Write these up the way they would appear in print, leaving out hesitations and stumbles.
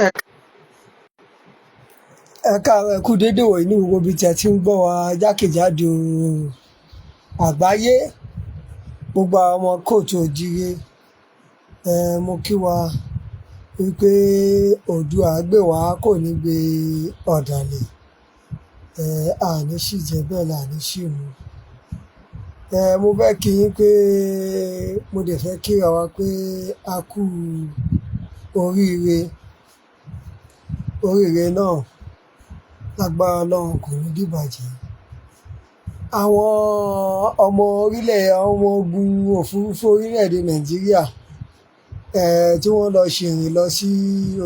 Ẹ káàárọ̀, ẹ kú déédéé wòyí ní gbogbo ibi tí ẹ ti ń gbọ́ wa jákèjádò àgbáyé. Gbogbo àwọn ọmọ kóòtù òjíire, mo kí wa wípé Oòduà gbè wá kò ní gbé ọ̀dàlẹ̀. Àní sì jẹ bẹ́ẹ̀ là ní sì mu. Mo fẹ́ kí yín pé mo dẹ̀ fẹ́ kíra wa pé a kú oríire. Oríire náà lágbára Ọlọ́run kò ní dìbàjẹ́. Àwọn ọmọ orílẹ̀, àwọn ọmọ ogun òfurufú orílẹ̀-èdè Nàìjíríà, tí wọ́n lọ ṣèrìn lọ sí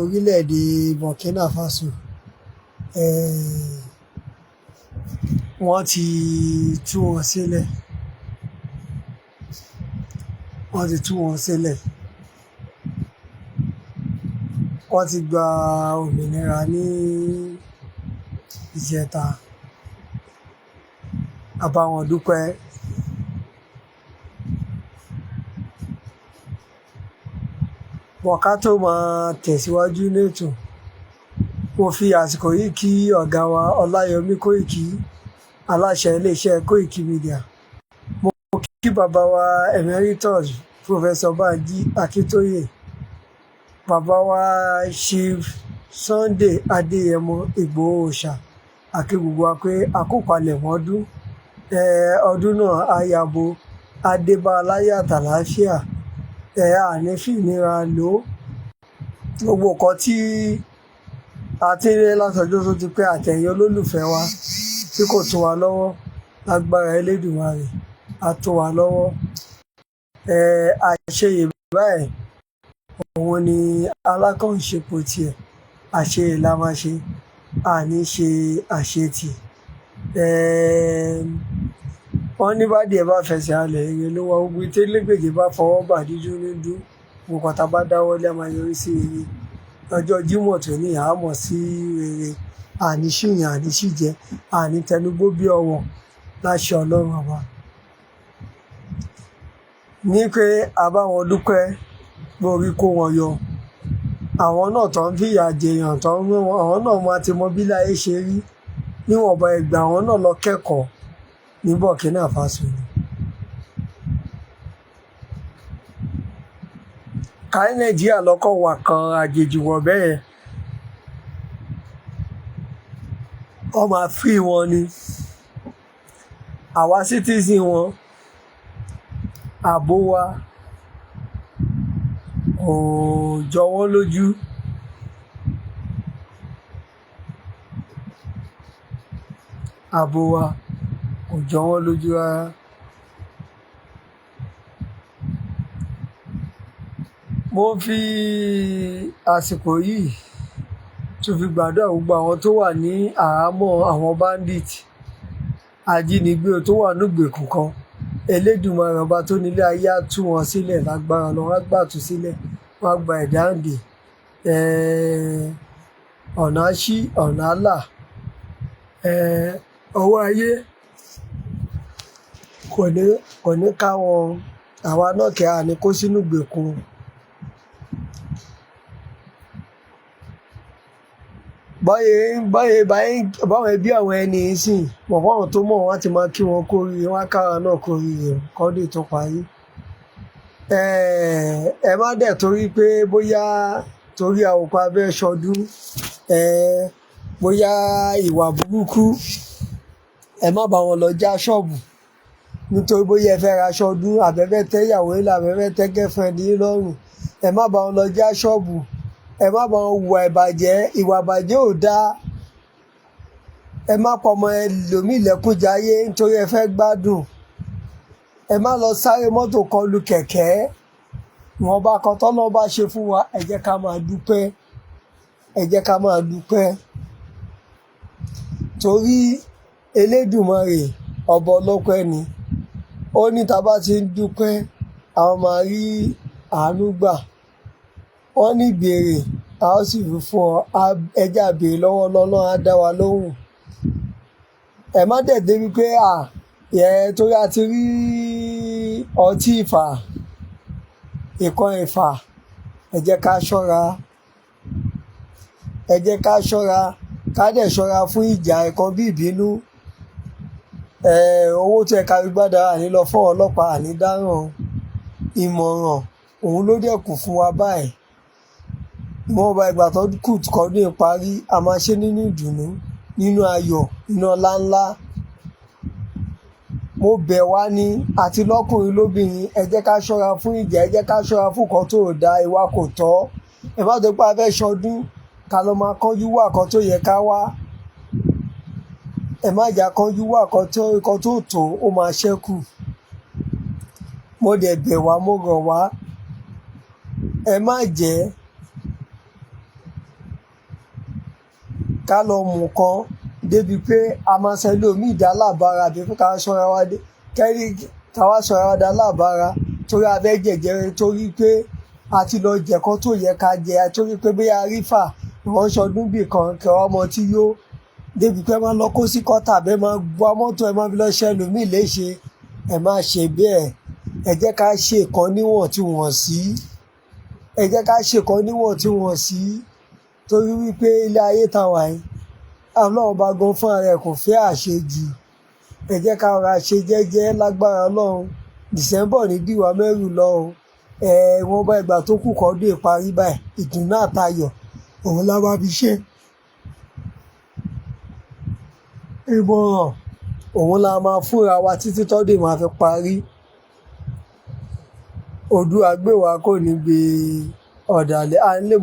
orílẹ̀-èdè Burkina Faso, wọ́n ti tú wọn sílẹ̀. Wọ́n ti tú wọn sílẹ̀. Wọ́n ti gba òmìnira ní ìjẹta. A bá wọn dúpẹ́. Bọ̀ ká tó máa tẹ̀síwájú létò, mo fi àsìkò yìí kí ọ̀gá wa Ọláyọmí Kóìkí, aláṣẹ ilé-iṣẹ́ Kóìkí Media. Mo kí bàbá wa Emeritus Professor Banji Akintoye, bàbá wa Chief Sunday Adéyẹmọ Ìgbòho Òòṣà, àkí gbogbo wa pé a kú palẹ̀mọ́ ọdún. Ọdún náà á yabo, á dé bá wa láyọ̀ àtàlàáfíà. A ní fìnira lò ó. Gbogbo nǹkan tí a ti ń rí látọjọ́ tó ti pẹ́ àtẹ̀yìn olólùfẹ́ wa tí kò tó wa lọ́wọ́, lágbára Elédùmarè á tó wa lọ́wọ́. Àṣeyè báyìí, òun ni alákànṣepọ̀ tiẹ̀. Àṣeyè la máa ṣe, a ní ṣe àṣetì. Wọ́n ní bá díẹ̀ bá fẹsẹ̀ halẹ̀, ire ló wá. Gbogbo tí elégbèje bá fọwọ́ bà dídún ní dún. Gbogbo nǹkan tá bá dáwọ́lé a máa yọrí sí rere. Ọjọ́ Jímọ̀ tòní a mọ̀ sí rere. A ní ṣìyàn, a ní ṣìjẹ, a ní tẹnugbó bí ọwọ̀ láṣẹ Ọlọ́run ọba. Ní pé a bá wọn dúpẹ́ pé orí kó wọn yọ. Àwọn náà tó ń fìyà jẹyàn, tó ń mú wọn, àwọn náà máa ti mọ bí láyé ṣe rí. Níwọ̀nba ìgbà àwọn náà lọ kẹ́kọ̀ọ́ ní Burkina Faso ni. Ká ní Nàìjíríà lọ́kọ̀ wà kan àjèjì wọ̀ bẹ́ẹ̀, wọ́n máa free wọn ni. Àwa citizen wọn, ààbò wa kò jọ wọ́n lójú. Ààbò wa kò jọ wọ́n lójú rárá. Mo fi àsìkò yìí tún fi gbàdúrà gbogbo àwọn tó wà ní àhámọ́ àwọn bandit ajínigbé tó wà ní ìgbèkùn kan. Elédùmarè ọba tó nílé ayé á tú wọn sílẹ̀ lágbára Ọlọ́run, á gbà tú sílẹ̀, wọ́n á gba ìdáǹdè. Ọ̀nà á ṣí, ọ̀nà á là. Ọwọ́ ayé kò ní ká wọn. Àwa náà kẹ́ à ní kó sínú ìgbèkùn. Báyé, báwọn ẹbí àwọn ẹni yìí sìn, mọ̀ pé àwọn tó mọ̀ wọ́n á ti máa kí wọn kú oríire, wọ́n á ká wa náà kú oríire kọ́dún tó parí. Ẹ má dẹ̀ torí pé bóyá torí àwòkọ́ abẹ́ ṣọdún, bóyá ìwà burúkú, ẹ má bá wọn lọ já ṣọ́ọ̀bù. Nítorí bóyá ẹ fẹ́ ra aṣọ ọdún àbí ẹ fẹ́ tẹ́ ìyàwó yín àbí ẹ fẹ́ tẹ́ girlfriend yín lọ́rùn, ẹ má bá wọn lọ já ṣọ́ọ̀bù. Ẹ má bá wọn hùwà ìbàjẹ́. Ìwà ìbàjẹ́ ò dáa. Ẹ má pa ọmọ ẹlòmíì lẹ́kúnjayé nítorí ẹ fẹ́ gbádùn. Ẹ má lọ sáré mọ́tò kọlu kẹ̀kẹ́. Ìwọ̀nba kan tọ́lọ́run bá ṣe fún wa, ẹ jẹ́ ká máa dúpẹ́. Ẹ jẹ́ ká máa dúpẹ́. Torí Elédùmarè ọba ọlọ́pẹ́ ni. Ó ní tí a bá ti ń dúpẹ́, a máa rí àánú gbà. Wọ́n ní ìbéèrè, a ó sì fi fún ọ. Ẹ jẹ́ á béèrè lọ́wọ́ Ọlọ́run, á dá wa lóhùn. Ẹ má dẹ̀ débi pé torí a ti rí ọtí ìfà, ìkan ìfà, ẹ jẹ́ ká ṣọ́ra. Ẹ jẹ́ ká ṣọ́ra, ká dẹ̀ ṣọ́ra fún ìjà ẹ̀kan bí ìbínú. Owó tó yẹ ká fi gbádùn àní lọ fún ọlọ́pàá, àní dáràn. Ìmọ̀ràn òun ló dẹ̀ kù fún wa báyìí. Ìwọ̀nba ìgbà tó kù kọ́dún ìparí, a máa ṣe nínú ìdùnnú, nínú ayọ̀, nínú ọlá ńlá. Mo bẹ̀ wá ní àti lọ́kùnrin lóbìnrin, ẹ jẹ́ ká ṣọ́ra fún ìjà, ẹ jẹ́ ká ṣọ́ra fún nǹkan tó da, ìwà kò tọ́. Ẹ má tó pé a fẹ́ ṣọdún, ká lọ máa kánjú wá nǹkan tó yẹ ká wá. Ẹ má jà kánjú wá nǹkan tó tó, ó máa ṣẹ́kù. Mo dẹ̀ bẹ̀ wá, mo rọ̀ wá. Ẹ má jẹ́ ká lọ mú nǹkan débi pé a máa sọ ẹlòmíì dá lábára àbí pé ká sọra wa dé kẹ́rí, ká wá sọra wa dá lábára torí a fẹ́ jẹ̀jẹ̀, torí pé a ti lọ jẹ nǹkan tó yẹ ká jẹ, torí pé bóyá a rí fà, ìwọ́n ṣọdún bí kan kí ọmọ tí yó débi pé ẹ máa lọ kó sí kọ́tà bẹ́ẹ̀ máa gba mọ́tò, ẹ máa fi lọ ṣe ẹlòmíì léṣe. Ẹ má ṣe bẹ́ẹ̀. Ẹ jẹ́ ká ṣe nǹkan níwọ̀ntúnwọ̀nsí. Ẹ jẹ́ ká ṣe nǹkan níwọ̀ntúnwọ̀nsí torí wípé ilé ayé tá wà yìí, Ọlọ́run bá gan fún ara ẹ̀ kò fẹ́ àṣejù. Ẹ jẹ́ ká rọra ṣe jẹ́jẹ́ lágbára Ọlọ́run. December ní dìwà mẹ́rù lọ o. Ìwọ̀nba ìgbà tó kù kọ́dún ìparí báyìí, ìdùnnú àtayọ̀ òun la máa fi ṣe. Ìmọ̀ràn òun la máa fúnra wa títí tọ́dún máa fi parí. Oòduà gbè wá kò ní gbe ọ̀dàlẹ̀. A lè.